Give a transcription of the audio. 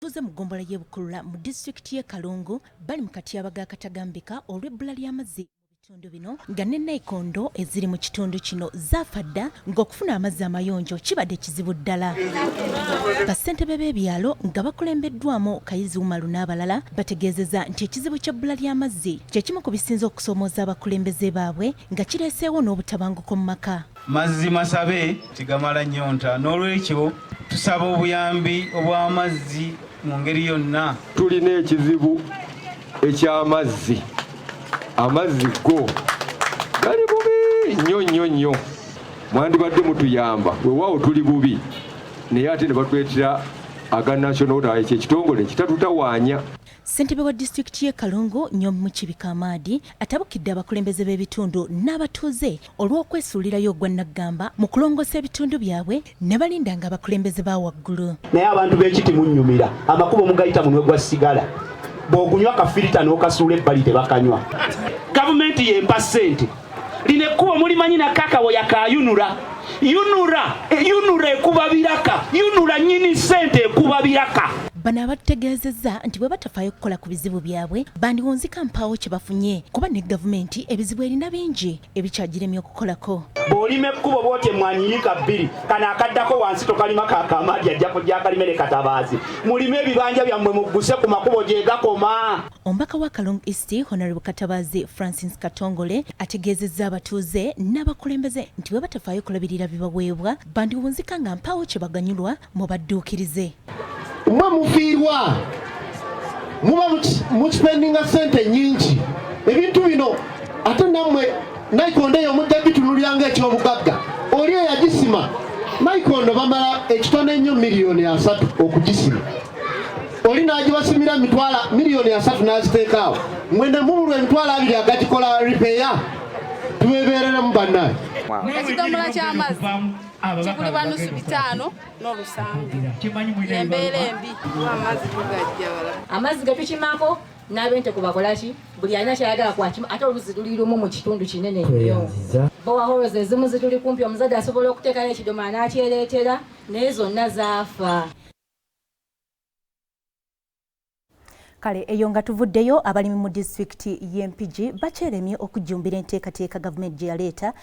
Abatuuze mu ggombolola y'e Bukulula mu disitulikiti y'e Kalungu bali mu katyabaga akatagambika olw'ebbula ly'amazzi mu bitundu bino nga ne nayikondo eziri mu kitundu kino zaafa dda ng'okufuna amazzi amayonjo kibadde kizibu ddala. Bassentebe b'ebyalo nga bakulembeddwamu Kayizi Umaru n'abalala bategeezezza nti ekizibu ky'ebbula ly'amazzi kye kimu ku bisinze okusoomooza abakulembeze baabwe nga kireeseewo n'obutabanguko mu maka. Mazzi masabe tegamala nnyonta, n'olwekyo tusaba obuyambi obw'amazzi mu ngeri yonna. Tulina ekizibu eky'amazzi, amazzi go gali bubi nnyo nnyo nnyo, mwandibadde mutuyamba. Weewaawo tuli bubi, naye ate ne batuleetera aga National Water, ekyo ekitongole kitatutawaanya. Ssentebe wa disitulikiti y'e Kalungu, Nyombi Mukibi Kamaadi atabukidde abakulembeze b'ebitundu n'abatuuze olw'okwesuulirayo ogwa nnaggamba mu kulongoosa ebitundu byabwe ne balinda nga abakulembeze ba waggulu. Naye abantu b'ekiti munnyumira, amakubo mugayita munwe gwa sigala, bw'ogunywa kafirita n'okasuula ebbali tebakanywa. Gavumenti yempa ssente, lino ekkubo mulimanyi nakakawoya ka yunura yunura yunura ekuba biraka yunura nnyini ssente ekuba biraka. Bano abatutegeezezza nti bwe batafaayo kukola ku bizibu byabwe bandiwunzika mpaawo kye bafunye kuba ne gavumenti ebizibu erina bingi ebikyagiremye okukolako. Bw'olima ekkubo bw'oti emmwanyi yiika bbiri, kano akaddako wansi tokalima Kaakamaadi ajja kujja akalime ne Katabaazi. Mulime ebibanja byammwe mugguse ku makubo gye gakoma. Omubaka wa Kalungu East Honorable Katabaazi Francis Katongole ategeezezza abatuuze n'abakulembeze nti bwe batafaayo kulabirira bibaweebwa bandiwunzika nga mpaawo kye baganyulwa mu badduukirize. Mwe mufiirwa, muba mukipendinga ssente nnyingi ebintu bino, ate nammwe nayikondo eyo mujja gitunulira ng'ekyobugagga. Oli eyagisima nayikondo bamala ekitono ennyo 30 million okugisima, oli n'agibasimira mitwala 30 million n'aziteeka awo, mwe ne mubulwa 20,000 agagikola repair. Tubeebereremu bannaye. Ekidomola ky'amazzi kigulibwa nusu bitaano n'olusanvu, embeera embi, amazzi tugajja wala. Amazzi getukimako n'abente kubakolaki, buli alina kyayagala kwakima, ate oluzzi luli lumu mu kitundu kinene nnyo. Boreholes ezimu zituli kumpi, omuzadde asobola okuteekayo ekidomola n'akyereetera, naye zonna zaafa. Kale eyo nga tuvuddeyo, abalimi mu disitulikiti y'e Mpigi bakyeremye okujjumbira enteekateeka gavumenti gye yaleeta.